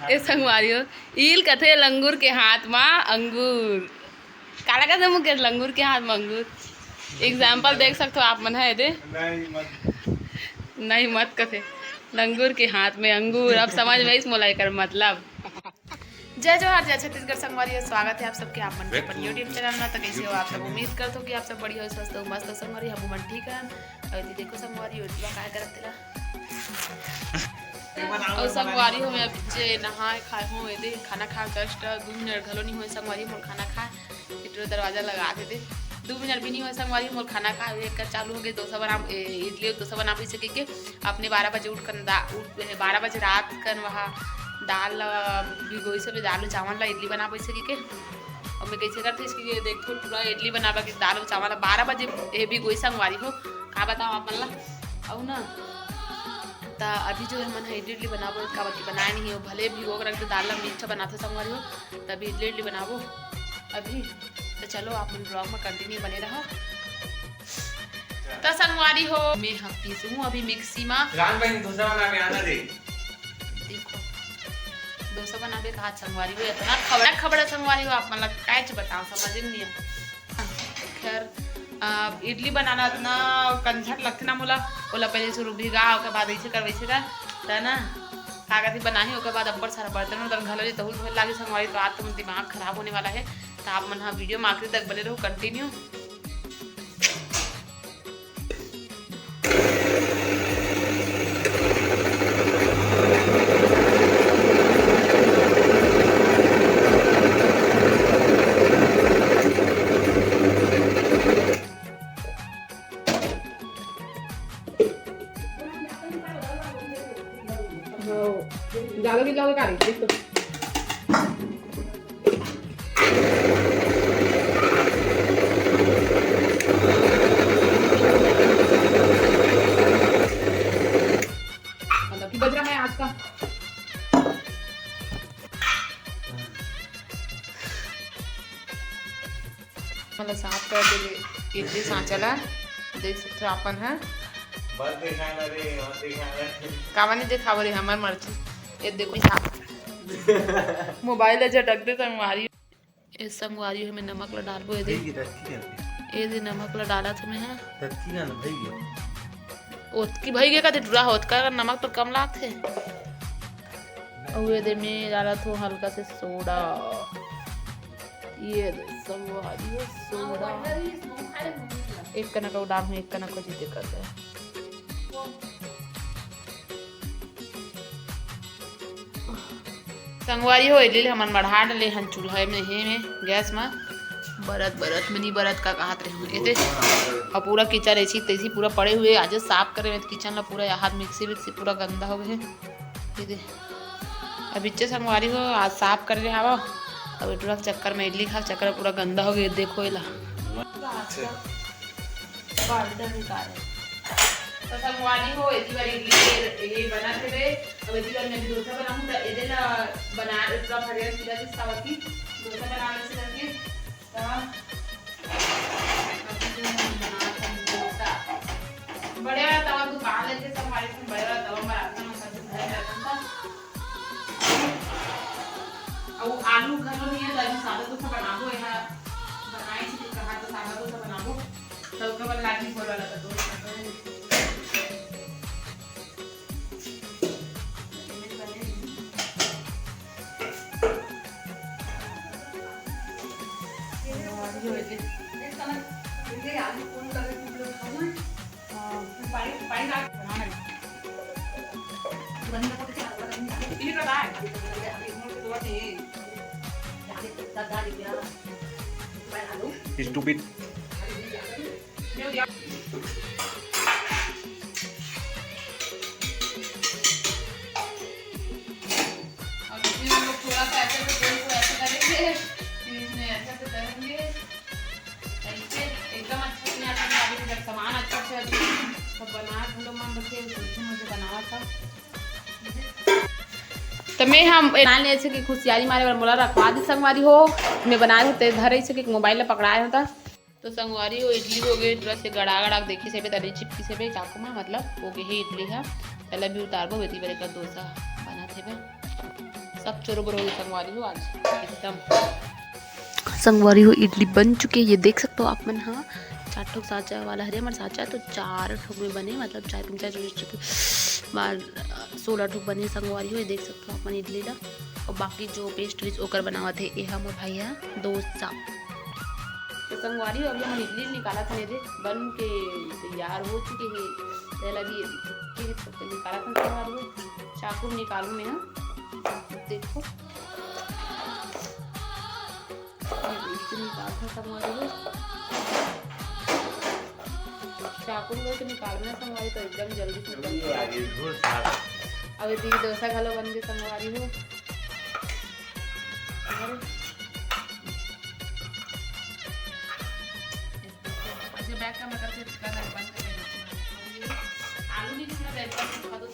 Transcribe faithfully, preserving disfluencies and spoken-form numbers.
ए संगवारी हो, ईल कथे लंगूर के हाथ मा अंगूर। काला कथे मुकेश, लंगूर के हाथ मा अंगूर। एग्जाम्पल देख सकथो आप मन ह एदे। नहीं मत। नहीं मत कथे, लंगूर के हाथ में अंगूर। अब समझ में आइस मोला एकर मतलब। जय जोहार, जय छत्तीसगढ़ संगवारी हो, स्वागत है आप सबके आप मन के अपन YouTube चैनल में। तो कैसे हो आप सब? उम्मीद करत हो कि आप सब बढ़िया हो, स्वस्थ हो, मस्त हो संगवारी। हम मन ठीक है। अउ एती देखो संगवारी हो, एती काय करत तेला। अउ संगवारी हो, मैं अब जे नहाए खाए हूँ, एदे खाना खा just दू मिनट घलो नहीं हुए संगवारी मोर खाना खाए। इधरो दरवाजा लगा देते, दू मिनट भी नहीं हुए संगवारी मोर खाना खाए। एक कर चालू हो गए डोसा बना, ए, इडली अउ डोसा बना पैसे के, के अपने बारह बजे उठ कर दा-, उठ, बारह बजे रात कन वहाँ दाल, अ, भिगोई से दाल अउ चावल ला इडली बना पैसे के, के। और मैं कैसे करते इसकी ये देखो पूरा इडली बनाबा के दाल अउ चावल ला बारह बजे ये भिगोई संगवारी हो, का बताओ आप मन ला। अउ ना, त अभी जो है मन ह इडली, इडली बनाबो, काबर कि बनाए नहीं हो, भले भिगो के रख दे दाल ला, मीठा बनाथे संगवारी हो, तभी इडली, इडली बनाबो अभी। तो चलो आप मन vlog में continue बने रहो। तो संगवारी हो, मैं ह पीसू हूँ अभी मिक्सी में। राम भाई ने डोसा बना के आना दे। देखो, डोसा बनाबे का हाथ संगवारी हो, इतना खबड़ा खबड़ा संगवारी हो, आप मन ला कायच बताओ, समझ में नहीं है। खैर, अ, इडली बनाना इतना कंझट लगथे ना मोला, ओला पहले शुरू भिगा, ओकर बाद ऐसे कर, वैसे कर, त ना, का कथे बनाही, ओकर बाद अब्बड़ सारा बर्तन उर्तन घलो जे तहुल धोए लागे संगवारी, तो आज तो मोर दिमाग खराब होने वाला है। तो आप मन ह video में आखिरी तक बने रहो, continue। जादा भी लाओ का रे, देख तो। मतलब कि बज रहा है आज का। मतलब साफ कर दे इडली सांचा ला, देख सकते हो अपन है। मत दिखाना रे, मत दिखाना। कावा नहीं दिखावो रे, हमार मर्जी। ये देखो साफ। मोबाइल ला झटक दे संगवारी। ए संगवारी हो, मैं नमक ला डालबो, ए दे। भई गे, रखी कर दे। ए दे नमक ला डालत हूँ मैं, हाँ। रखी ना, भई गे। ओतकी भई गे का दे, टुरा होत का नमक तो कम लागथे। अउ ए दे मैं डालत हूँ हल्का से सोडा। ये दे संगवारी हो, सोडा। एक कनक अउ डाल हूँ, एक कनक को जीते कर दे। संगवारी हो, इडली ल हमन बढ़ा डले हन चूल्हा में, हे में, गैस में। बरत, बरत में नहीं बरत का कहत रहे हूँ। एते, और पूरा कीचड़ ऐसी तैसी पूरा पड़े हुए, आज साफ करे में किचन ला पूरा, यहाँ मिक्सी विक्सी पूरा गंदा हो गए है। ये दे, अब इच्चे संगवारी हो, आज साफ कर ले हवा। अब इटुरा के चक्कर में, इडली खा के चक्कर में पूरा गंदा हो गए, देखो एला। अच्छा। बांधन निकाले। तो संगवारी हो, एती बार इडली के ये बना थे बे, अब एती बार मैं भी डोसा बनाहूँ, त एदे ला बना, इतना भरिया सीधा जिस तवा की डोसा बना ले से करके, त अभी जो हम बना थे डोसा। बड़े वाला तवा दुकान लेके संगवारी से बड़े वाला तवा में रास्ता में सब घर में रखा था। अउ आलू घलो नहीं है, त अभी सादा डोसा बनाबो, एहा बनाए छी, कहा तो सादा डोसा बनाबो। त ओकर बाद लागी गोल वाला कटोरी। Stupid। और इसमें हम लोग थोड़ा सा ऐसे, ऐसे गोल को ऐसे करेंगे, फिर इसमें ऐसे, ऐसे करेंगे, ऐसे एकदम अच्छे से यहाँ पे अभी जब सामान अच्छा से अभी सब बना हम लोग मन रखे, तो इसमें मुझे बनावा था। तो मैं हम बना ले ऐसे कि खुशियारी मारे बर मोला रखवा दी संगवारी हो, मैं बनाए होते धरे ऐसे कि मोबाइल ला पकड़ाए होता। तो संगवारी हो, इडली हो गई, थोड़ा से गड़ा गड़ा के देखी सेबे, तरी चिपकी सेबे चाकू में, मतलब हो गई है इडली हा। पहले भी उतारबो, बेटी बड़े का डोसा बना थे बे। सब चोरो बोरो हो गए संगवारी हो आज एकदम। संगवारी हो, इडली बन चुके हैं, ये देख सकते हो आप मन। हाँ, चार ठोक साँचा वाला हरे हमर साँचा, तो चार ठोक में बने, मतलब चार तीन चार चौबीस ठोक, बार सोलह ठोक बने संगवारी हो, ये देख सकते हो आप मन इडली ला। और बाकी जो पेस्ट्रीज ओकर बनावत हे, ये हमर भाई है डोसा। तो संगवारी हो, अभी हमन इडली निकालत हन, ये दे बन के तैयार हो चुके हैं। तेल अभी ये निकालत हन संगवारी हो, चाकू निकालू मैं, हाँ। देखो, ये इसे निकालत हन संगवारी हो। चाकू में से निकालना संगवारी, तो एकदम जल्दी से निकल जाए। अब ये दीदी डोसा घलो बन के संगवारी हो। और अच्छा, बैक कैमरा करके बंद कर देना। आलू भी थोड़ा बैक करके दिखा दो।